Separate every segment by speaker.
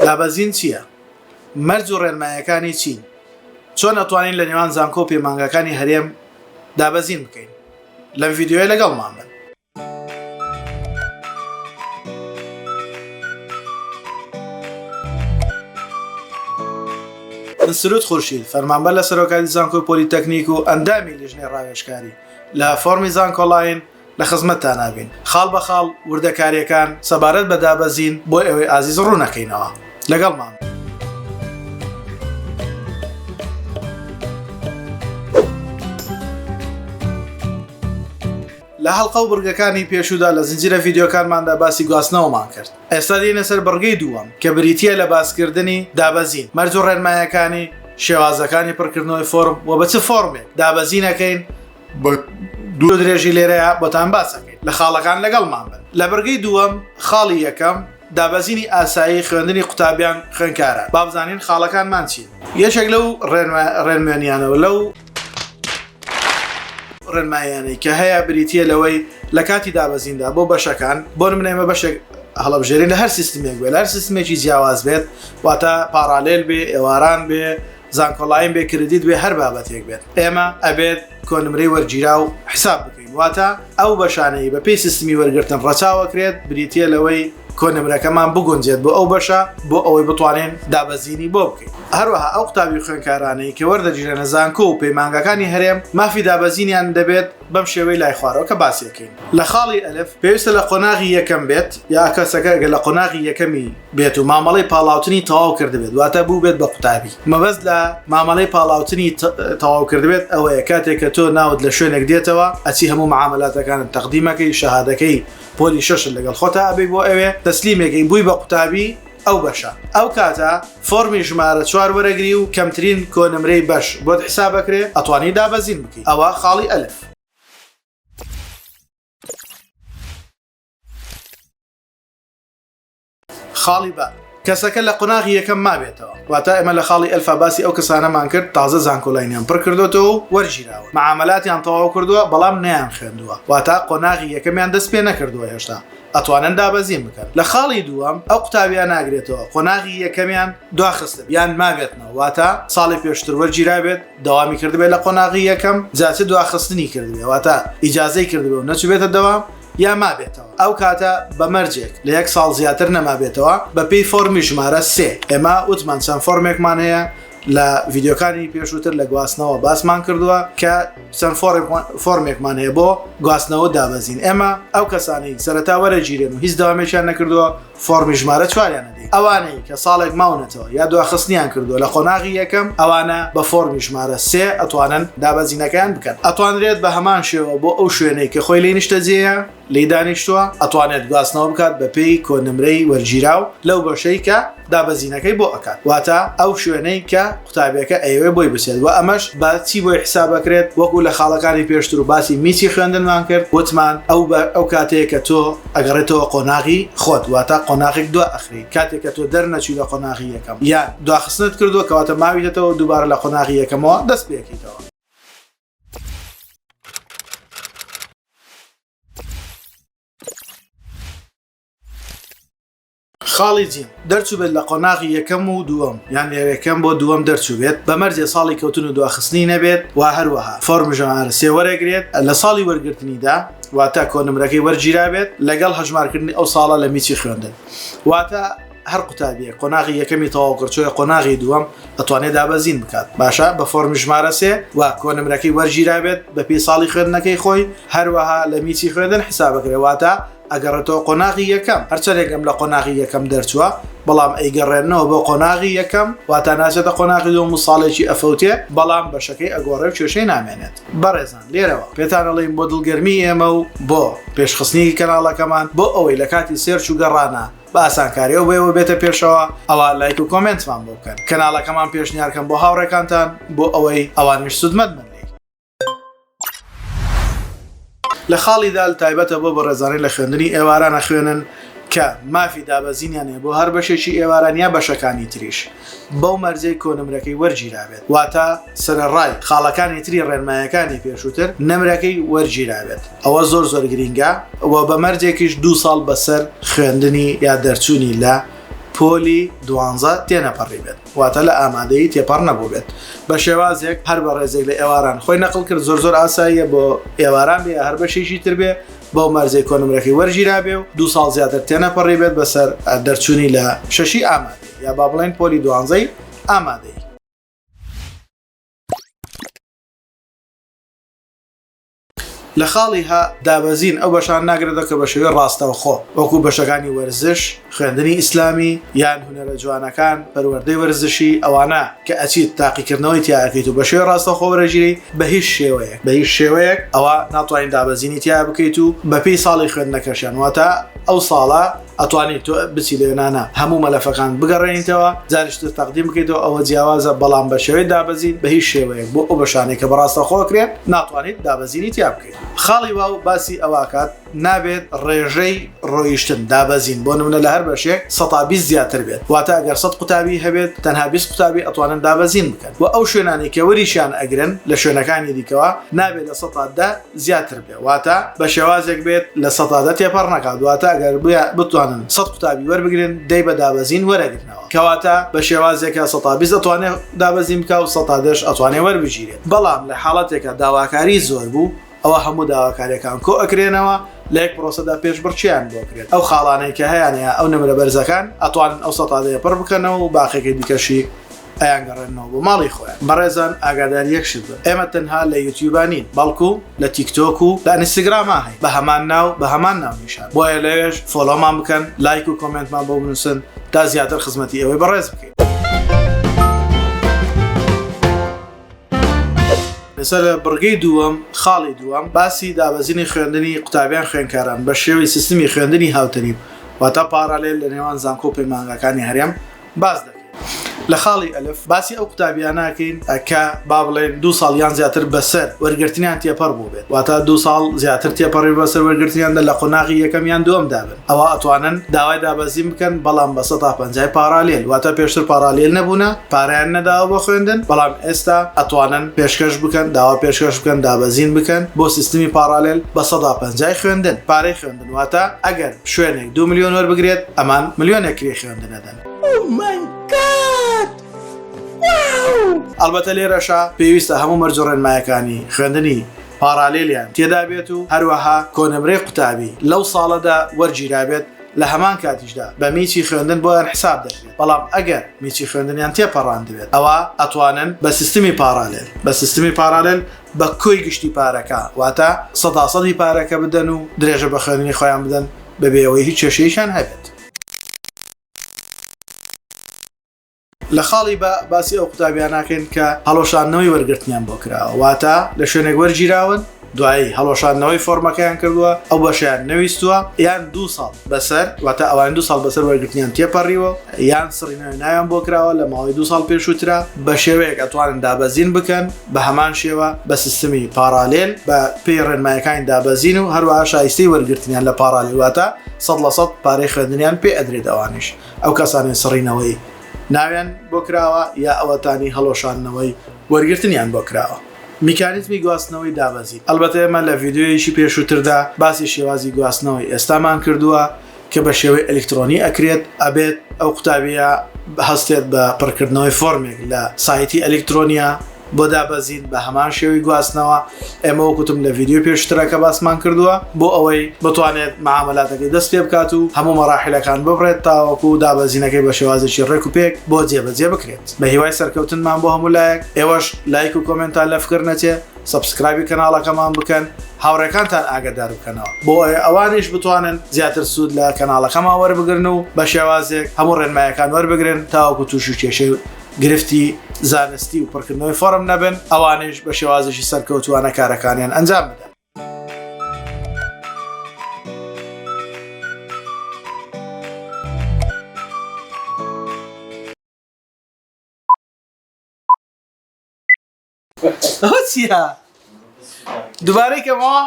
Speaker 1: دابەزین چییە؟ مەرج و ڕێنمایەکانی چین؟ چۆن ئەتوانین لە نێوان زانکۆ و پەیمانگاکانی هەرێم دابەزین بکەین؟ لەم ڤیدیۆیە لەگەڵمان بن. من سرود خورشید، فەرمانبەر لە سەرۆکایەتی زانکۆی پۆلیتەکنیک و ئەندامی لیژنەی ڕاوێژکاری لە فۆڕمی زانکۆلاین، لە خزمەتتانا بین خاڵ بە خاڵ وردەکاریەکان سەبارەت بە دابەزین بۆ ئێوەی ئازیز ڕوونەکەینەوە. لەگەڵمان بن. لە هەڵقە و بڕگەکانی پێشوودا لە زنجیرە ڤیدیۆکانماندا باسی گواستنەوەمان کرد. ئێستا دێینە سەر بڕگەی دووەم کە بریتییە لە باسکردنی دابەزین، مەرج و ڕێنمایەکانی، شێوازەکانی پڕکردنەوەی فۆرم و بە چ فۆرمێک دابەزین ئەکەین، بە دوور درێژی لێرەیا بۆتان باسەکەین لە خاڵەکان لەگەڵمان بن لە بڕگەی دووەم خاڵی یەکەم دابەزینی ئاسایی خوێندنی قوتابیان خوێنکاران با بزانین خاڵەکانمان چین یەکێک لەو ڕێنموێنیانەوە لەو ڕێنماییانەی کە هەیە بریتە لەوەی لە کاتی دابەزیندا بۆ بەشەکان بۆ نمونە ئێمە بەشێک هەڵبژێرین لە هەر سیستمێک بێت لە هەر سیستمێکی جیاواز بێت واتە parallel بێ ئێواران بێ زانکۆلاین بێ credit بێ هەر بابەتێک بێت ئێمە ئەبێت کۆنمرەی وەرگیراو حساب بکەین واتە ئەو بەشانەی بە پێی سیستمی وەرگرتن ڕەچاوەکرێت بریتە لەوەی کۆنمرەکەمان بگونجێت بۆ ئەو بەشە بۆ ئەوەی بتوانین دابەزینی بۆ بکەین هەروەها ئەو قوتابی خوێنکارانەی کە وەردەگیرێنە زانکۆ و پەیمانگاکانی هەرێم مافی دابەزینیان دەبێت بەم شێوەی لای خوارەوە کە باسیەکەین لە خاڵی ئەلف پێویستە لە قۆناغی یەکەم بێت یا کەسەکە گەر لە قۆناغی یەکەمی بێت و مامەڵەی پاڵاوتنی تەواو کردبێت واتە بووبێت بە قوتابی مەبەست لە مامەڵەی پاڵاوتنی تەواو کردبێت ئەوەیە کاتێک کە تۆ ناوت لە شوێنێک دێتەوە ئەچی هەموو معاملاتەکانت تەقدیمەکەی شەهادەکەی پۆلی شەشت لەگەڵ خۆتا ئەبەی بۆ ئەوێ تەسلیمێکەی بووی بە قوتابی ئەو بەشە ئەو کاتە فۆرمی ژمارە چوار وەرەگری و کەمترین کۆنمرەی بەش بۆت حسابەکرێ ئەتوانی دابەزین بکەی ئەوە خاڵی ئەلف. خاڵی بە، کەسەکە لە قۆناغی یەکەم مابێتەوە، واتە ئێمە لە خاڵی ئەلفا باسی ئەو کەسانەمان کرد تازە زانکۆلاینیان پڕ کردۆتەوە و وەرگیراون، مەعامەلاتیان تەواو کردووە بەڵام نەیانخوێندووە، واتە قۆناغی یەکەمیان دەست پێ نەکردووە هێشتا، ئەتوانن دابەزین بکەن. لە خاڵی دووەم ئەو قوتابیان ناگرێتەوە قۆناغی یەکەمیان دواخستبێت یان مابێتنەوە، واتە ساڵی پێشتر وەرگیرابێت دەوامی کردبێت لە قۆناغی یەکەم، جا چ دواخستنی کردبێت واتە ئیجازەی کردبێ و نەچووبێتە دەوام، یا مابێتەوە ئەو کاتە بە مەرجێک لە یەک ساڵ زیاتر نەمابێتەوە بە پێی فۆرمی ژمارە سێ ئێمە وتمان چەند فۆرمێکمان هەیە لە ڤیدیۆکانی پێشووتر لە گواستنەوە باسمان کردووە کە چەند فۆرمێکمان هەیە بۆ گواستنەوە دابەزین ئێمە ئەو کەسانەی سەرەتا وەرەگیرێن و هیچ داوامێکیان نەکردووە فۆڕمی ژمارە چواریان ئەدەین. ئەوانەی کە ساڵێک ماونەتەوە یا دواخستنیان کردووە لە قۆناغی یەکەم، ئەوانە بە فۆڕمی ژمارە سێ ئەتوانن دابەزینەکەیان بکەن. ئەتوانرێت بە هەمان شێوە بۆ ئەو شوێنەی کە خۆی لێی نیشتەجێیە، لێی دانیشتووە، ئەتوانێت گواستنەوە بکات بە پێی کۆنمرەی وەرگیراو لەو بەشەی کە دابەزینەکەی بۆ ئەکات، واتە ئەو شوێنەی کە قوتابیەکە ئەیەوێ بۆی بچێت وە ئەمەش بە چی بۆی حساب ئەکرێت وەکو لە خاڵەکانی پێشتر و باسی میچی خوێندنمان کرد وتمان ئەو بە ئەو کاتەیە کە تۆ ئەگەڕێتەوە قۆناغی خۆت واتە قۆناغێک دوا ئەخرێی کاتێک کە تۆ دەرنەچوی لە قۆناغی یەکەم یان دواخستنت کردووە کەواتە ماویتەتەوە دووبارە لە قۆناغی یەکەمەوە دەست پێکەیتەوە. خاڵی جیم، دەرچووبێت لە قۆناغی یەکەم و دووەم یان لە یەکەم بۆ دووەم دەرچووبێت بە مەرجێ ساڵی کەوتن و دواخستنی نەبێت و هەروەها فۆرم ژمارە سێ وەرەگرێت لە ساڵی وەرگرتنیدا واتە کۆنمرەکەی وەرگیرابێت لەگەڵ هەژمارکردنی ئەو ساڵە لە میچی خوێندن واتە هەر قوتابیەک قۆناغی یەکەمی تەواو کرد چۆیە قۆناغی دووەم ئەتوانێت دابەزین بکات باشە بە فۆرمی ژمارە سێ و کۆنمرەکەی وەرگیرابێت بە پێی ساڵی خوێندنەکەی خۆی هەروەها لە میچی خوێندن حسابەکرێ واتە ئەگەڕێتەوە قۆناغی یەکەم، هەرچەندێک ئەم لە قۆناغی یەکەم دەرچووە، بەڵام ئەیگەڕێننەوە بۆ قۆناغی یەکەم، واتە ناچێتە قۆناغی دووەم و ساڵێکی ئەفەوتێ، بەڵام بەشەکەی ئەگۆڕێ و کێشەی نامێنێت. بەڕێزان لێرەوە پێتان ئەڵێین بۆ دڵگەرمی ئێمە و بۆ پێشخستنی کەناڵەکەمان، بۆ ئەوەی لە کاتی search و گەڕانا بە ئاسانکاریەوە بۆ ئێوە بێتە پێشەوە، ئەوا لایک و comment مان بۆ بکەن، کەناڵەکەمان پێشنیارکەن بۆ هاوڕێکانتان بۆ ئەوەی ئەوانیش سوودمەند بن لێی. لە خاڵی دال تایبەتە بۆ بەڕێزانەی لە خوێندنی ئێواران ئەخوێنن کە مافی دابەزینیان هەیە بۆ هەر بەشێکی ئێواران یا بەشەکانی تریش بەو مەرجەی کۆنمرەکەی وەرگیرابێت واتە سەرەڕای خاڵەکانی تری ڕێنمایەکانی پێشووتر نمرەکەی وەرگیرابێت ئەوە زۆر زۆر گرینگە و بە مەرجێکیش دوو ساڵ بەسەر خوێندنی یا دەرچوونی لە. پۆلی دوانزە تێنەپەڕیبێت واتە لە ئامادەیی تێپەڕ نەبووبێت بە شێوازێک هەر بەڕێزێک لە ئێواران خۆی نەقل کرد زۆر زۆر ئاساییە بۆ ئێواران بێ هەر بەشێکی تر بێ بەو مەرجەی کۆنمرەکەی وەرگیرابێ و دوو ساڵ زیاتر تێنەپەڕیبێت بەسەر دەرچوونی لە شەشی ئامادەیی یا با بڵێین پۆلی دوانزەی ئامادەیی. لە خاڵی هە دابەزین ئەو بەشانە ناگرێتەوە کە بە شێوەی ڕاستەوخۆ وەکو بەشەکانی وەرزش، خوێندنی ئیسلامی یان هونەرە جوانەکان، پەروەردەی وەرزشی ئەوانە کە ئەچیت تاقیکردنەوەی تیا ئەکەیت و بە شێوەی ڕاستەوخۆ وەرەگیرێی بە هیچ شێوەیەک بە هیچ شێوەیەک ئەوە ناتوانین دابەزینی تیا بکەیت و بە پێی ساڵی خوێندنەکەشیان واتە ئەو ساڵە ئەتوانی تۆ بچی لەوێ نانا هەموو مەلەفەکان بگەڕێنیتەوە جارێکی تر تەقدیم بکەیتەوە ئەوە جیاوازە بەڵام بە شێوەی دابەزین بە هیچ شێوەیەک بۆ ئەو بەشانەی کە بەڕاستەوخۆ ئەکرێن ناتوانیت دابەزینی تیا بکەیت خاڵی واو باسی ئەوە ئەکات نابێت ڕێژەی ڕۆیشتن دابەزین بۆ نمونە لە هەر بەشێک 120 زیاتر بێت واتە ئەگەر 100 قوتابی هەبێت تەنها 20 قوتابی ئەتوانن دابەزین بکەن و ئەو شوێنانەی کە وەریشیان ئەگرن لە شوێنەکانی دیکەوە نابێت لە 10% زیاتر بێت واتە بە شێوازێک بێت 10% تێپەڕ نەکات واتە ئەگەر بتوانن 100 قوتابی وەربگرن دەی بە دابەزین وەرەگرنەوە کەواتە بە شێوازێکە 120 ئەتوانێت دابەزین بکە و 10% ئەتوانێت وەربگیرێت بەڵام لە حاڵەتێکە داواکاری زۆر بوو ئەوە هەموو داواکاریەکان کۆ ئەکرێنەوە لە یەک پرۆسەدا پێشبڕکێیان بۆ کرێت ئەو خاڵانەی کە هەیانە یا ئەو نمرە بەرزەکان ئەتوانن ئەو سەتا دەیە پڕ بکەنەوە و باقیەکەی دیکەشی ئەیانگەڕێننەوە بۆ ماڵی خۆیان. بەڕێزان ئاگاداری یەک شت بن ئێمە تەنها لە یوتیوبا نین بەڵکو لە تیک تۆک و لە ئەنستگراما هەین بە هەمان ناو بە هەمان ناونیشان بۆیە لەوێش follow مان بکەن لایک و comment مان بۆ بنوسن تا زیاتر خزمەتی ئێوەی بەڕێز بکەین. ئێستا لە بڕگەی دووەم خاڵی دووەم باسی دابەزینی خوێندنی قوتابیان خوێندکاران بە شێوەی سیستمی خوێندنی هاوتەریب واتە parallel لە نێوان زانکۆ و پەیمانگاکانی هەرێم باس دەکەین. لە خاڵی ئەلف باسی ئەو قوتابیانە ئەکەین کە با بڵێین دوو ساڵ یان زیاتر بەسەر وەرگرتنیان تێپەڕ بووبێت واتە دوو ساڵ زیاتر تێپەڕی بەسەر وەرگرتنیاندا لە قۆناغی یەکەم یان دووەمدا بن ئەوا ئەتوانن داوای دابەزین بکەن بەڵام بە 150 parallel واتە پێشتر parallel نەبوونە پارەیان نەداوە بۆ خوێندن بەڵام ئێستا ئەتوانن پێشکەش بکەن داوا پێشکەش بکەن دابەزین بکەن بۆ سیستمی parallel بە 150 خوێندن پارەی خوێندن واتە ئەگەر شوێنێک 2 ملیۆن وەربگرێت ئەمان ملیۆنێک کرێ خوێندن ئەدەن.
Speaker 2: Oh my God! Wow!
Speaker 1: ئەڵبەتە لێرەشا پێویستە هەموو مەرج و ڕێنمایەکانی خوێندنی parallel یان تێدا بێت و هەروەها کۆنمرەی قوتابی لەو ساڵەدا وەرگیرابێت لە هەمان کاتیشدا بە میچی خوێندن بۆیان حساب دەکرێت بەڵام ئەگەر میچی خوێندنیان تێپەڕاندبێت ئەوا ئەتوانن بە سیستمی parallel بە سیستمی parallel بە کۆی گشتی پارەکە واتە سەدا سەدی پارەکە بدەن و درێژە بە خوێندنی خۆیان بدەن بەبێ ئەوەی هیچ کێشەیەکیان هەبێت. لە خاڵی بە باسی ئەو قوتابیاناکەین کە هەڵوەشاندنەوەی وەرگرتنیان بۆ کراوە واتە لە شوێنێک وەرگیراون دوایی هەڵوەشاندنەوەی فۆرمەکەیان کردووە ئەو بەشیان نەویستووە یان دوو ساڵ بەسەر واتە ئەوان دوو ساڵ بەسەر وەرگرتنیان تێپەڕیوە یان سڕینەوەی ناویان بۆ کراوە لە ماوەی دوو ساڵ پێشووترا بە شێوەیەک ئەتوانن دابەزین بکەن بە هەمان شێوە بە سیستمی parallel بە پێی ڕێنمایەکانی دابەزین و هەروەها شایستەی وەرگرتنیان لە parallel واتە 100% پارەی خوێندنیان پێ ئەدرێت ئەوانیش ئەو کەسانەی سڕینەوەی ناویان بۆ کراوە یا ئەوەتانی هەڵوەشاندنەوەی وەرگرتنیان بۆ کراوە. میکانیزمی گواستنەوەی دابەزین ئەلبەتە ئێمە لە ڤیدیۆیەکی پێشووتردا باسی شێوازی گواستنەوەی ئێستامان کردووە کە بە شێوەی ئەلیکترۆنی ئەکرێت ئەبێت ئەو قوتابیە هەستێت بە پڕکردنەوەی فۆرمێک لە سایتی ئەلیکترۆنیا بۆ دابەزین بە هەمان شێوەی گواستنەوە ئێمە وەک وتم لە ڤیدیۆی پێشترە کە باسمان کردووە بۆ ئەوەی بتوانێت معاملاتەکەی دەست پێ بکات و هەموو مەراحیلەکان ببڕێت تاوەکو دابەزینەکەی بە شێوازێکی ڕێک و پێک بۆ جێبەجێ بکرێت بە هیوای سەرکەوتنمان بۆ هەموو لایەک ئێوەش لایک و comment تان لە فکر نەچێ subscribe ی کەناڵەکەمان بکەن هاوڕێکانتان ئاگادار بکەنەوە بۆ ئەوەی ئەوانیش بتوانن زیاتر سوود لە کەناڵەکەمان وەربگرن و بە شێوازێک هەموو ڕێنمایەکان وەربگرن تاوەکو تووشی کێشەی گرفتی زانستی و پڕکردنەوەی فۆرم نەبن ئەوانیش بە شێوازێکی سەرکەوتووانە کارەکانیان ئەنجام بدەن. ئەوە چییە؟ دووبارەی کەمەوە؟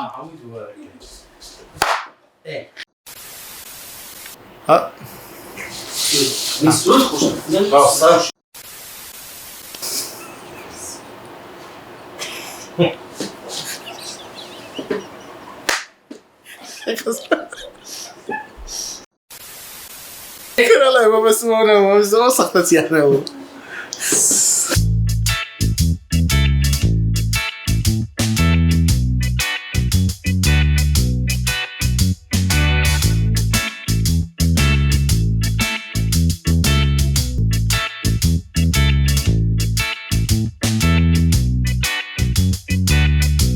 Speaker 1: کورە ئەڵێ مەبەستم ئەوە نەبوو مەبەستم ئەو سەختە چیانە بوو.